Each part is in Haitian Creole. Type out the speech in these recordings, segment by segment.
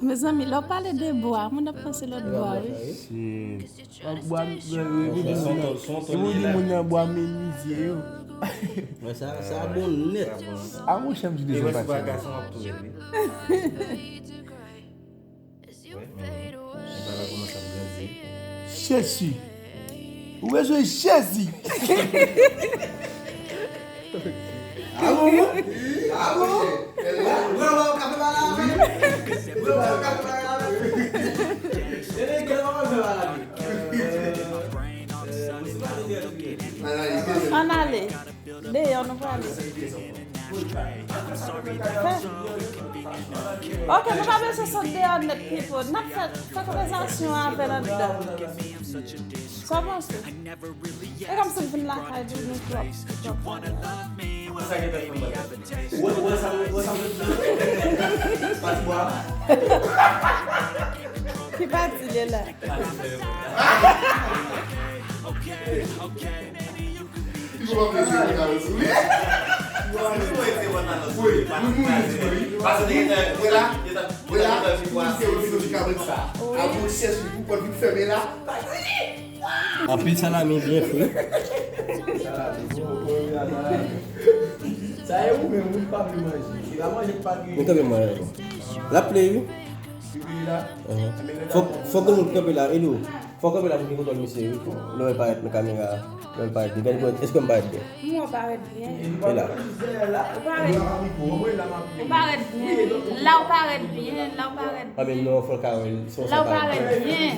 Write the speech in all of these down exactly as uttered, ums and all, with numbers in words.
Mezanmi, lè w pale de bwa, moun ap panse lòt bwa, wi. Shit. Bwa, bwa, e pou di moun nan, e pou di moun nan bwa menizye yo. Mwen sa, sa bon nèt. A, mon chè, m di de zon pati. Jezi! Ou bezwen Jezi! Awo! Awo! Ann ale. Deyò nou prale. Fè. Ok, nou pa bezwen sot deyò nèt, people. N ap fè, fè konvèsasyon avè l anndan. Sa w panse? E kòmsi m vin lakay pou nou twòp, twòp. Sa gen tan fè m wè. Wè, wè sa, wè sa m te di. Pati bwa. Ki pati li la? Anpil salami byen fri. Sa e ou menm, ou pa vle manje. Se pa manje ki pa gen. Mwen kanpe mwen. L ap play, wi. Fòk, fòk yon moun kanpe la, Elou. Fòk kanpe la pou gen kontwòl misye, wi. Lè w parèt nan kamera, lè w parèt byen. Gade pou èske m parèt byen. Mwen parèt byen. E la. Ou parèt, ou parèt byen. La ou parèt byen, la ou parèt byen. A, men non, fò l ka wè l. La ou parèt byen.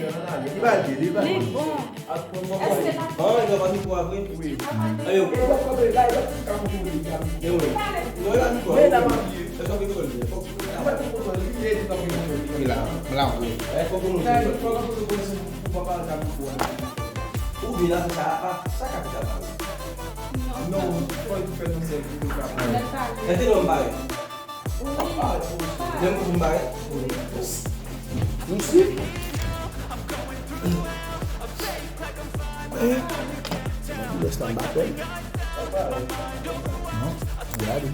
Li bon. Èske n ap... Ah, yo pa mikwo a vre? Wi. Ayo. E wi. Non, e pa mikwo a vre. Èske w ap mikwo a vre? Fòk... Wi la, m la wi. Fòk ou monte. Ou vin la, sa, sa ka fè sa. Non, fòk ou fè yon sèl pou ou ka pale. Èske non, m pare? Lè m kouvri m parèt. Mèsi. Lès la m pa pè. Non, gade li.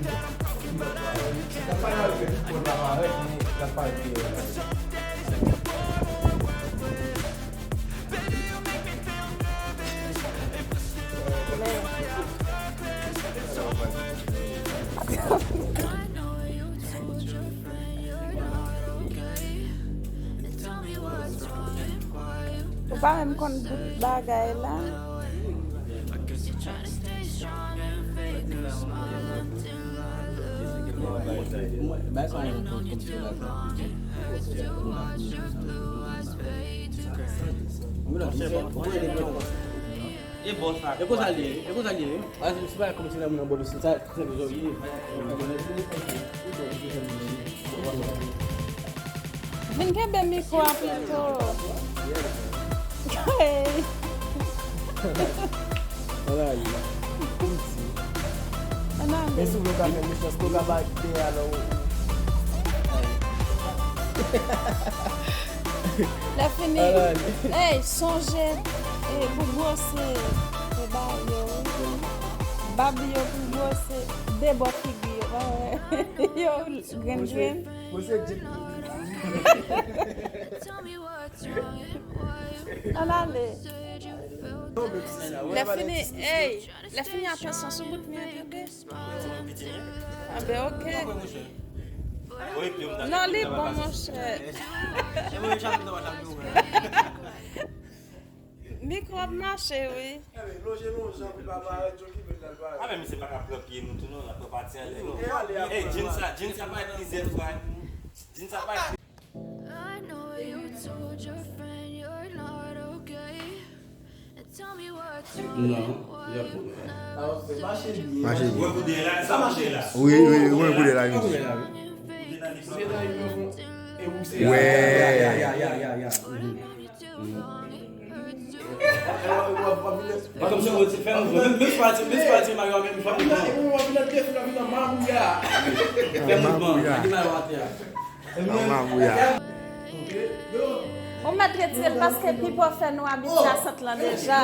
Ou pa menm konn bout bagay la. E bò sa. E konsa li ye, e konsa li ye. A, se pa kòmsi la moun an bò disi, sa, se konsa li ye. Vin kenbe mikwo a pito. Hey. Ala li. Ala li. Men si w vle w ka fè mechanste, w ka bay dèyè a lò. Lè fini, ey, sonje, ey, pou gwose, e ba yo, bab yo pou gwose, de bò figi yo, pa wè. Yo, grenn, grenn. Ann ale. Lè fini, ey, lè fini, atansyon sou bout mwen, tande. Anben, ok. Non, li bon, monchè. Mikwo ap mache, wi. A, men misye pa ka pran pye nou tou, non, l ap pran pati anlè, non. Ey, djin sa, djin sa parèt plizyè fwa. Djin sa parèt. Non, y ap mache byen. Mache byen. Wè koudè la, sa mache la. Wi, wi, wi, koudè la, wi. Wè. Fè mouvman, menm si pa ti, menm si pa ti, Mario, menm fè mouvman. Fè mouvman, mete mayo atè a. Fè mouvman. Ou mèt retire l paske Pipo fè nou abitye a sant lan deja.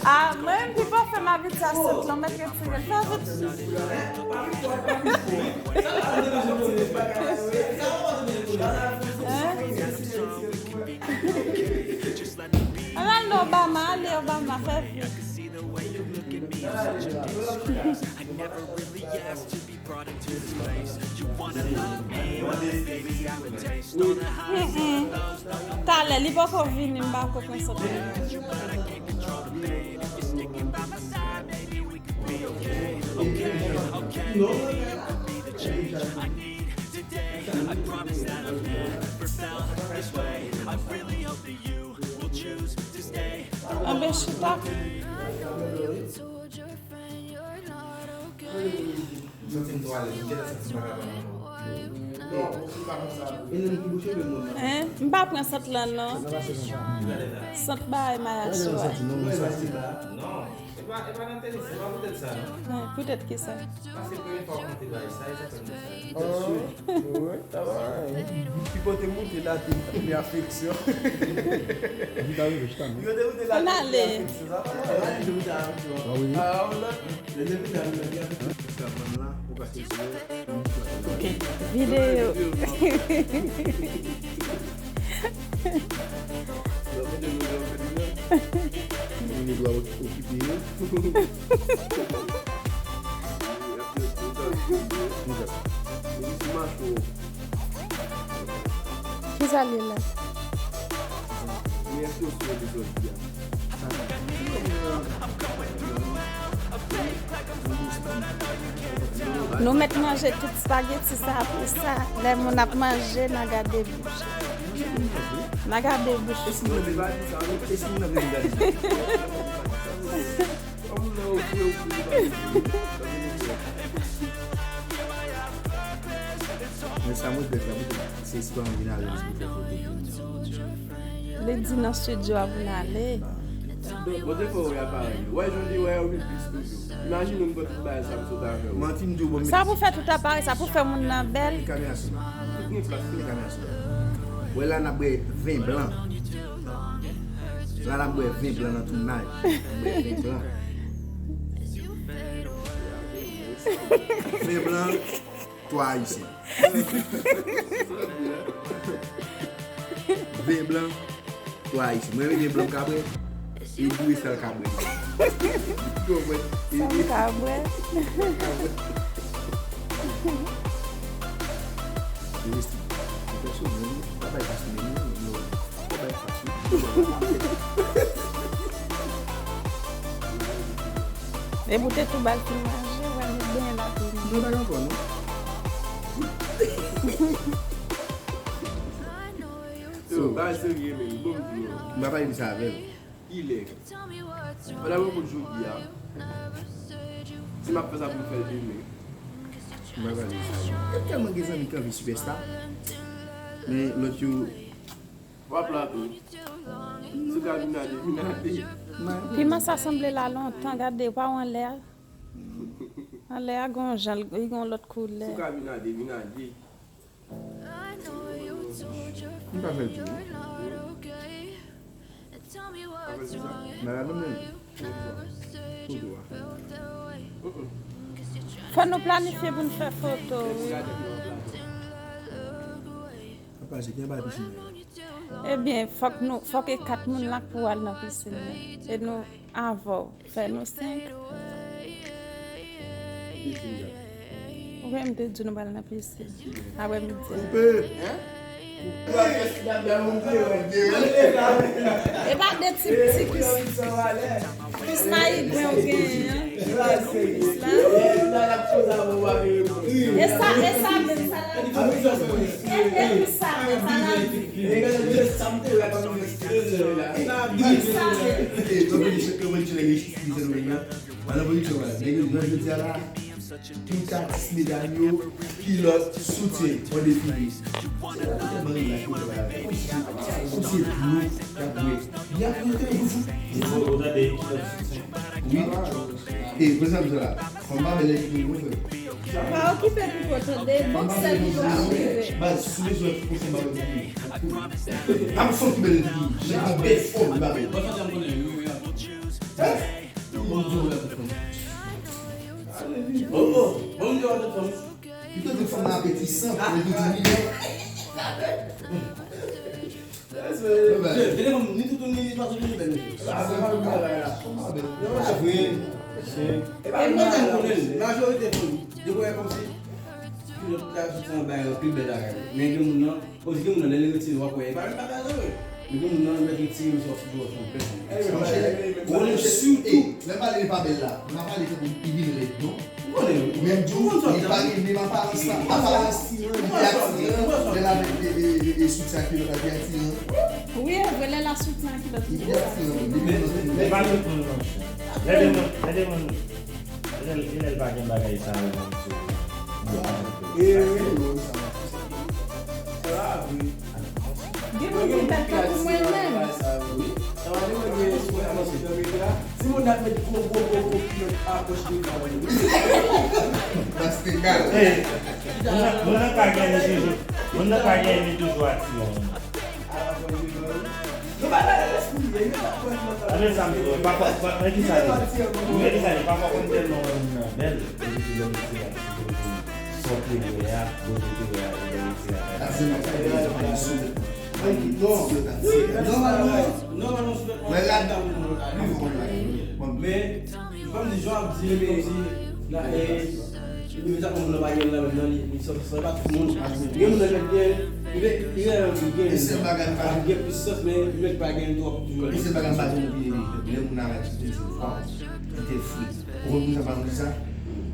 A, mwen menm, Pipo fè m abitye a sant lan, ou mèt retire l. Fè vit. Hein? Al al nan Obama, ale Obama, fè vit. Mm-mm. Talè, li poko vini, m pako pran sant lan. Anben chita. M santi m twò alèz, m gentan santi m pa ka pran ankò. Non, ou pa konn sa. E nan ki bouche ke moun nan? Hein? M pa pran sant lan non. Sant bagay mayasou a. Non, e pa, e pa nan tèlefòn, e pa poutèt sa non. Hein, poutèt ki sa? Paske premye fwa w konte bagay sa, e sa fè m di sa. Wi, sa va. Ki pote moute la te pli afeksyon. Li ta rive chita non. Yo te moute la te pli afeksyon. Sa va? Sa va, li te moute afeksyon. Ah wi. Ah, on a Videyo. Mwen gen dwa okipe yo. Kisa l ye la? Nou mèt manje tout espageti sa, apre sa, lè moun ap manje, n a gade bouch. N a gade bouch. Men sa m regrèt la, poutèt se espwa m vin ale pou fè foto. Li di nan estidyo a pou n ale. Bon, defo wè aparèy yo. Wè jan w di wè yo vin plis toujou. Imajine m pran tout bagay sa m sot avè w. Manti m di w bon. Sa pou fè tout aparèy sa, pou fè moun nan bèl. Ki kamera sou? Tout gen plas, tout gen kamera sou. Wè la n ap bwè ven blan. La n ap bwè ven blan nan tounay. N ap bwè ven blan. Ven blan, twa ayisyen. Ven blan, twa ayisyen. Mwen renmen ven blan m ka bwè. E dwe sa l ka bwè. Sa l ka bwè. Yo resi. Yo pèsonèl, yo pa bay pase men yo, yo pa bay pase. E pou te tou bal fin manje, wè nou benyen la tou. Nou pa gen ankò non. Yo, pa serye men, bon di yo. M pa pale de sa avè l. Kilè? Pandan mwen konn jodi a. Si m ap fè sa pou m fè l demen. M pa pale de sa avè l. E tèlman gen zanmi k anvi sipèsta. Men lòt yo. W ap la tou. Si w ka vin ale, vin ale. Piman sa sanble la lontan, gade pa w anlè a. Anlè a gon jan, li gon lòt koulè. Si w ka vin ale, vin ale. M pa fè l tou. Malad ou menm? Foto a. Fò nou planifye pou n fè foto, wi. Papa, se gen bagay pisin nan. Ebyen, fòk nou, fòk e kat moun la k pou al nan pisin nan. E nou avè w. Fè nou senk. Ou wè m te di nou pral nan pisin. Apre midi. Koupe! E pa de ti ti kis. Kis mayigwen ou genyen an. Kis la. E sa, e sa menm, sa la. E, e kis sa menm, sa la. Kis sa menm. Madan pwodiksyon an, nèg yo jodi a la, tout atis medam yo, kilòt, soutyen, on defile. Se pa tout mari la ki fè bagay. Ou se dlo, y ap bwè. Y ap bwè, te fou. Wi. E, prezan sa la. Fanm pa bèl, lè ki nou fè. Pa okipe Pipo, tande, bòksè Pipo ap rive. Baz, si w bezwen pou fè bagay pou li. Pa m fòm ki bèl li, men li bèl fòm li pa bèl. Hein? Bon, bon, bon, bon, bon, bon. Li te di fanm nan apetisan, li te di li. Telefòn ni toutoun ni pa toutoun li bèl mesye. Sa vre. E pa mwen menm konnen, majorite fanm yo wè kòmsi kilòt la soti an bay anpil bèl bagay. Men gen moun nan, osi gen moun nan lè li retire w ap wè e pa menm bagay la vre. Men gen moun nan mèt retire mesye w ap fouti w sou bèl fanm. Konnen sitou. Lè m pale li pa bèl la, m pa pale tankou li vin lèd non. Menm di w, li pa gen menm aparans lan. Aparans li atiran, li atiran, lè l avèk e, e, e, e soutyen ak kilòt la, li atiran. Wi, e vre, lè l a soutyen ak kilòt, li atiran. Li pa tout moun non. Gen de moun, gen de moun, lè, lè l pa gen bagay sa yo menm sou. Gen moun ki bèl tankou mwen menm. Timoun ap met gwo, gwo, gwo, gwo kilòt apòch de kaway. Paske gade. Moun nan, moun nan ka gen li toujou. Moun nan ka gen li toujou atiran. Anben sa m di w, pafwa, pa, men ki sa li? Men ki sa li? Pafwa konn tèlman wè moun nan bèl, epi lè m ti la, ti te vin sòti wè a, bote te wè a, epi lè m ti la. Nòmalman, nòmalman, men, kòm di Jan ap di, men, la, e, Li vin sa moun nan pa gen nan menm nan li, li sòti san pa tout moun. Gen moun nan mèt gen, li vin, li vin gen. Li gen plis sans, men li mèt pa gen twòp toujou. Li se bagay m pa tou bliye li. Lè moun nan la ki te di, waw, li te fri. Ou konn poukisa m pa konn sa?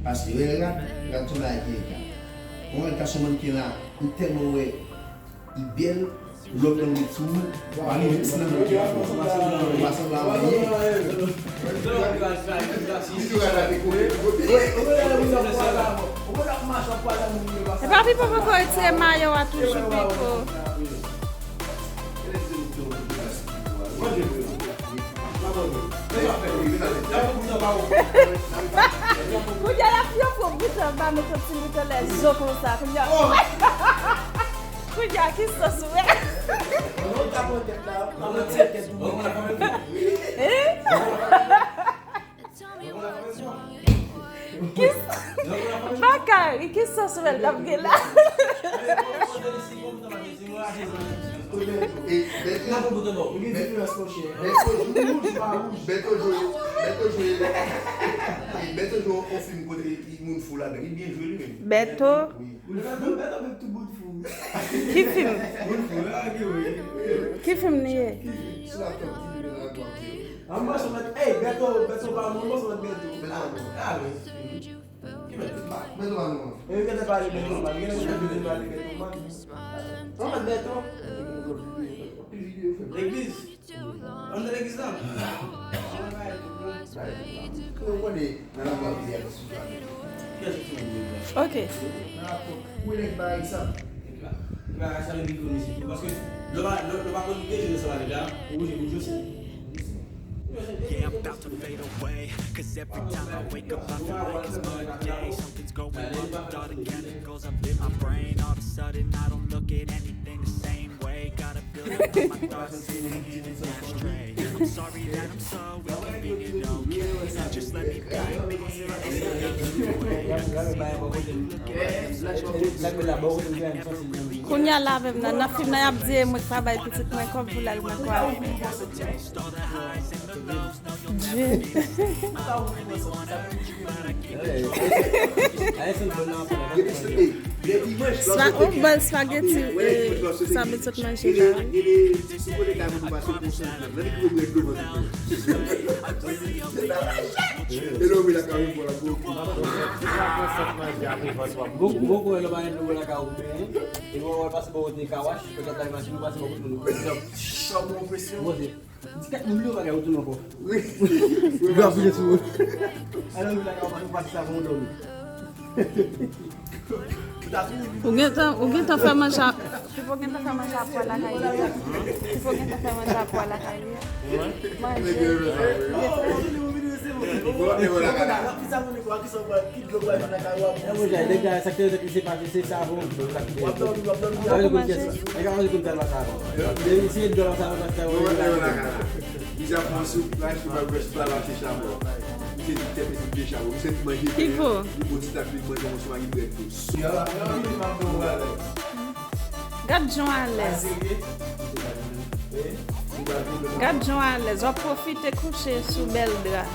Paske lè l rap, rap tou la e ega. Ou wè l ka sou mannken la, ou tèlman wè li bèl, lòt nan met sou ou, pa gen ris nan mèt yo. Ou pa sanble a anyen. Li tou rale avèk ou. E pa Pipo poko retire mayo a toujou, Pipo. Kounye a la fi yo pran bout anba, met yon ti bout anlè zo konsa. Kounye a, kounye a, ki sans ou wè? Hein? Ki s-, Bakary, ki sans ou wè l t ap gen la? E Beto, Beto jwe, Beto jwe, Beto jwe, e Beto jwe yon fim kote moun fou ladan. Li byen jwe li menm. Beto? Wi. Beto menm tout bout fou. Ki fim? Moun fou la, ki wi. Ki fim li ye? Sou laptop, ki li la, kwa. An mwen sou mèt, ey, Beto, Beto pa moun, mwen sou mèt Beto. Beto pa moun. Ah, wi. Ki mèt? Beto pa moun. E, genlè pale Beto pa, genlè genlè pale Beto pa. An mèt Beto. Legliz. Anndan legliz la. Ou konnen, nan lakou a, ok. Nan lakou, ou nèg bagay sa. Bagay sa, nou vin konnen se tou. Paske lè w pa, lè, lè w pa konn dejene sa, bagay la, ou oblije pou Jose. Yeah, I'm about to fade away. Cause every time I wake up, I feel like it's Monday. Something's going on with all the chemicals up in my brain. All of a sudden, I don't look at anything the same way. Gotta build up my thoughts in an ashtray. I'm sorry that I'm so inconvenient, okay? Just let me bring peace in any way. Kounye a la menm nan, nan fim nan y ap di e mwen k pa bay pitit mwen kòb pou l al nan kwafi. Spa-, yon bòl spageti, e, sa m sot manje la. Bon, bon, bon, lè w pa gen dlo lakay ou, men, e lè w pase bò kote kawash, fè gad la machin ou pase bò kote nou. Sa bon presyon. Di kat moun yo bagay ou tounen ankò. Wi. Wi, wi, wi. Alò, wi, la, ou pase sa pou w dòmi. Ou gentan, ou gentan fè manje a, Pipo gentan fè manje a pwa lakay li. Pipo gentan fè manje a pwa lakay li. Manje. Bon, e vwala, kaka. Nèg la, sa k te, sa k te pase, se savon dlo, sa k te. Sa vle konn kiyès la. Nèg la, vle konn kiyès la, savon. Depi se dlo la, savon, sa k te. Bon, e vwala, kaka. Misye ap pran soup, la, misye pral pran soup la, l ap achte chabon. Misye di tèt, misye di chabon. Misye di manje, li bon ti tak, li manje yon sou magi brèd tou. Gad John alèz. Gad John alèz. W ap pwofite kouche sou bèl dra.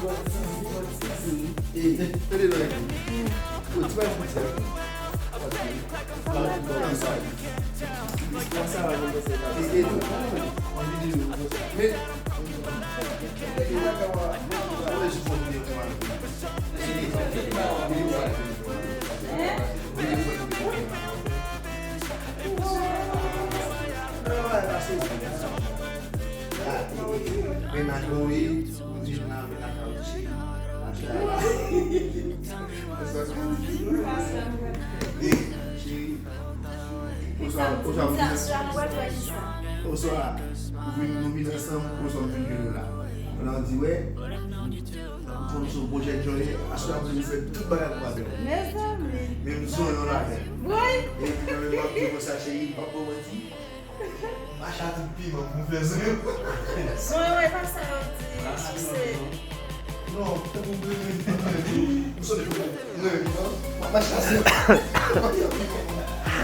Mennaj mwen wi, ou di jan nan mennaj la ou di cheri. Cheri. Oswa, oswa, oswa, nou vin, nou vin ansanm, oswa m vin jwenn ou la. Kounye a w di, wè, m konn se yon bon jèn jan w ye, aswè a m vle nou fè tout bagay pou madanm. Mezanmi. Men m zonyon avè l. Woy. Epi mwen menm m ap di konsa, cheri, m p ap ba w manti. Macha tout piman pou fè zre. Son yo e pa sa yo di, se. Non, tankou m sonje pou mwen, non. Macha se.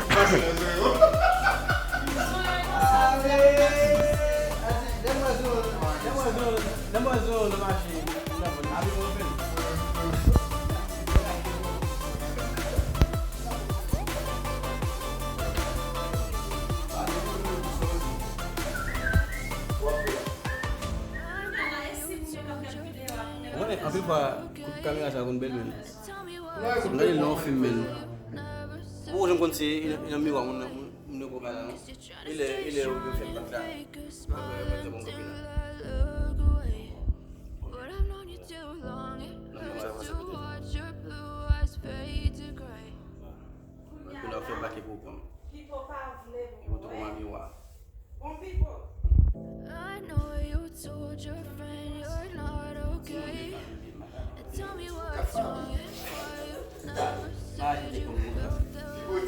Macha se. Ou konnen, anpil fwa, kout kamera sa konn bèl, men. M gade l nan yon fim, men. Ou janm konn si nan miwa moun nan, moun, moun yo pran bagay la, non? Ilè, ilè yo fè bak la. Mwen, mwen, mwen, mwen, mwen, mwen. Epi lè w fè bak epi w pran. Pipo pa vle pou wè. Pipo twò mami wa. Bon, Pipo. I know you told your friend you're not okay. And tell me what's wrong and why you never said you felt the way.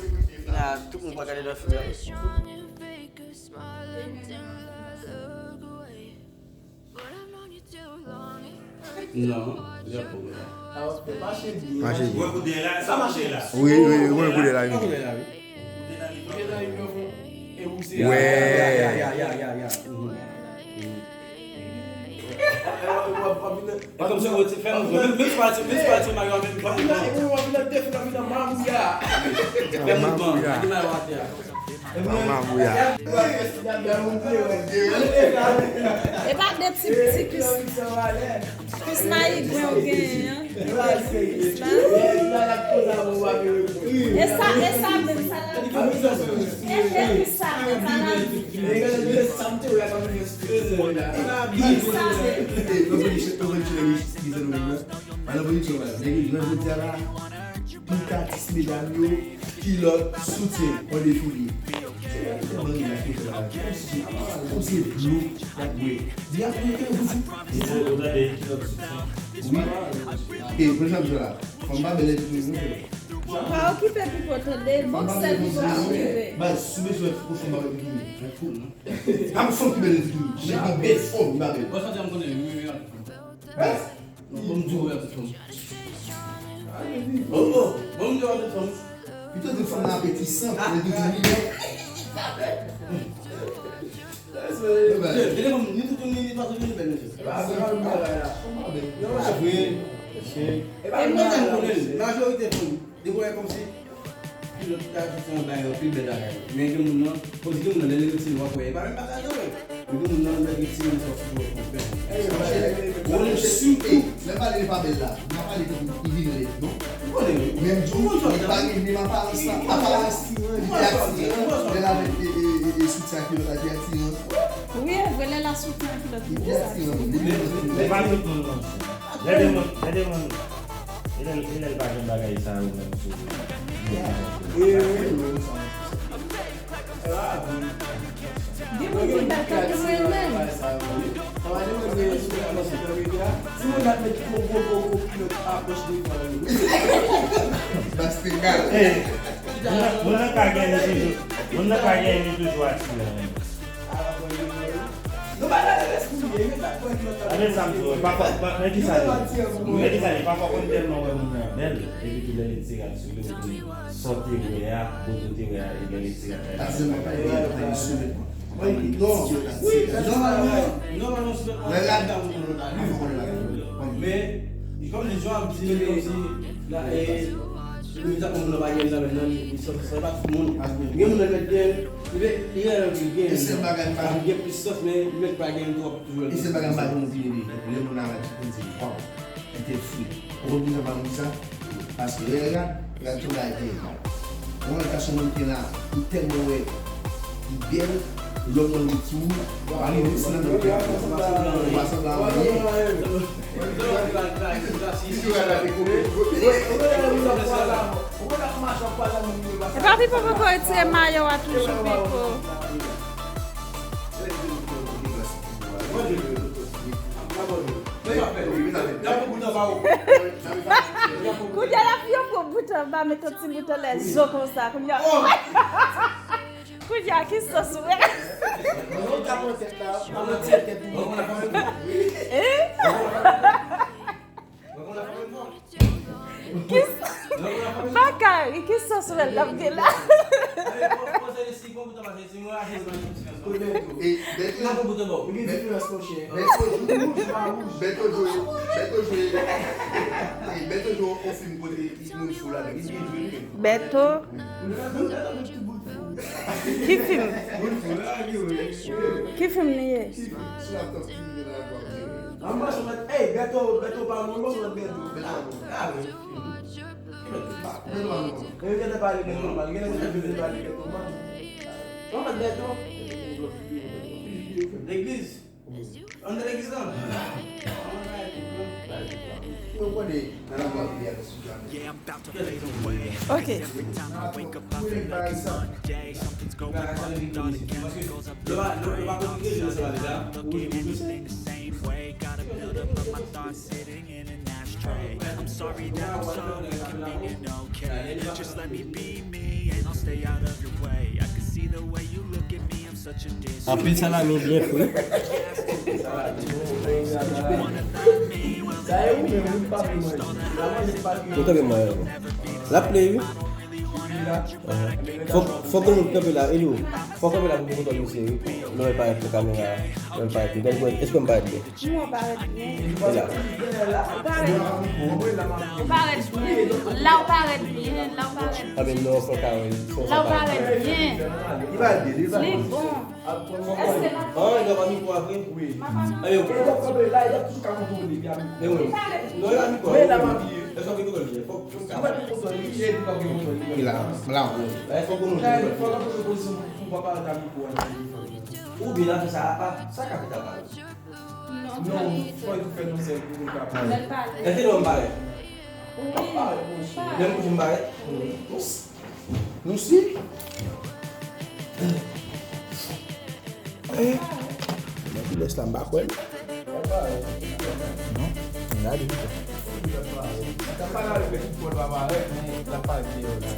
Nah, tout moun pa gade nan fim nan. Stay strong and fake a smile until I look away. Non, li ap pran. Mache byen. Mwen koute la, sa mache la. Wi, wi, wi, mwen koute la, wi. Wè. E kòmsi ou ti fè mouvman. Menm, menm si pa ti, menm si pa ti mayo an menm jan. Fè mouvman. Mete mayo atè a. Mama mouya. E pa de ti, ti kis, kis mayigwen ou genyen an. Kis la. E sa, e sa menm, sa la. E, e kis sa menm, sa la. E sa menm. Madan pwodiksyon, madan. Nèg yo jwenn jodi a la, tout atis medam yo, kilòt, soutyen, an defile. Se mari la ki fè bagay. Kòmsi, kòmsi dlo y ap bwè. Di y ap bwè, ke ou di. Ou tande kilòt, soutyen. Wi. E, premye sa m di la, fanm pa bèl lè di nou, non. Pa okipe Pipo tande, bòksè Pipo ap rive. Baz, si w bezwen fè fanm pa bèl bikini, fè fanm, non. Pa fanm ki bèl lè di nou. Nèg ki bèl fanm, li pa bèl. Bòs, sa m konnen, wi, wi, wi. Baz. Non, ban m di w wè tout fanm. Oh, oh, ban m di w wè tout fanm. Pito tout fanm nan apetisan, men tout fanm li. Gade fanm, ni tout fanm, ni, ni pa tout fanm bèl, mesye. E pa vre. E pa vre. Majorite fanm, depi w wè kòmsi. Kilòt ta di se yon bagay, yon pi bèl bagay. Men gen moun nan, kote gen moun nan, lè li retire, w ap wè, e pa menm bagay, non. Men gen moun nan, lè li retire, li sòti, w ap wè. Gwo nèg sitou. Lè pale li pa bèl la, m pa pale tankou li vin lèd, non. Ou konnen, wi. Men m di w, li pa gen menm aparans la. Aparans, li te atiran, lè l avèk, e, e, e, e, soutyen ak kilòt la, li atiran. Wi, e vre, lè l a soutyen ak kilòt, li te atiran. Men, men, men pa tout moun, non. Gen de moun, gen de moun. E lè, e lè l pa gen bagay sa yo menm sou li. Gen moun ki bèl tankou mwen menm. Timoun ap met gwo, gwo, gwo, gwo kilòt a pòch devan yo. Bastenga. Ey, moun nan, moun nan ka gen li toujou. Moun nan ka gen li toujou ati la menm. Nou pa nan lespri, e yo t ap pran kilòt la. Amen, sa m di w, pafwa, pa, men ki sa li, men ki sa li, pafwa konn tèlman wè moun nan bèl, epi tou lè li di se gad sou li, ou di, sa w te wè a, bote w te wè a, e lè li di se gad la. Ase mwen pa gen, pa gen sou li. Non, nòmalman, nòmalman, sou lè rad, men, kòm se jan ap di, men kòm si, la, e, li ta konn moun nan pa gen nan men nan, li sòti, sa pa tout moun. Gen moun nan met gen, li, li, li gen, li gen plis sòs, men li met pa gen twòp toujou. E se bagay m pa gen opinyon de li. Lè moun nan rad, li di, waw, li te fri. Ou konn poukisa m pa konn sa? Paske lè rad, rad se yon bagay ki egal. Mwen, gason mwen ki la, li tèlman wè, li bèl, lòm nan li tou, pa li ris nan men, ou pa sanble a anyen. Epa Pipo poko retire mayo a toujou, Pipo. Kounye a la fi yo pran bout anba, met yon ti bout anlè zo konsa. Kounye a, kounye a, ki sòs ou wè? Hein? Ki s-, Bakari, ki sòs ou wè l ap gen la? E, Bèto, Bèto jwe, Bèto jwe, e, Bèto jwe yon fim kote moun fou ladan. Li byen jwe. Bèto. Ki fim? Ki fim li ye? Bèto, Bèto pa moun, Bèto. Bèto pa moun. Yo gentan pale Bèto mal. Gentan pale Bèto mal. Kòman Bèto? Legliz. Anndan legliz lan. Mwen konnen nan lakou a pile avè sou Jamè. Ok. Lè pa, lè, lè pa konn ki legliz sa deja. Anpil salami byen fri. Nou kanpe mwen. L ap play, wi. Fòk, fòk nou kanpe la, Elio. Fòk kanpe la pou foto misye, wi. Lè w parèt nan kamera, lè w parèt. Èske m parèt byen? Mwen parèt byen. Ou parèt, ou parèt byen. La ou parèt byen. La ou parèt byen. Anben non, fò ka wè. La ou parèt byen. Li bon. Èske la? Ah, li pa mikwo a vre? Wi. Ayo. E w ap kanpe la, y ap toujou ka kontwole, y ap. Men wi. Non, e pa mikwo. Wi, la pa. Èske w gen kontwòl byen? Fòk, fòk sa. Ou pa gen kontwòl, li, li pa gen kontwòl, li. Ki la, la, wi. Fòk ou nou. Fòk ou pran pozisyon pou, pou pa pale nan mikwo a. Oubyen la fè sa apa, sa ka fèt apa. Non, fò yo fè nou sèl pou nou ka pale. Èske nou parèt? Wi. Lè m koute m parèt? Wi. Nou si? Eh, men ki lès la m pa kwè l. Non, m gade pito. Sa pa la, le petit Paul pa parèt, men l ap pale de yo la.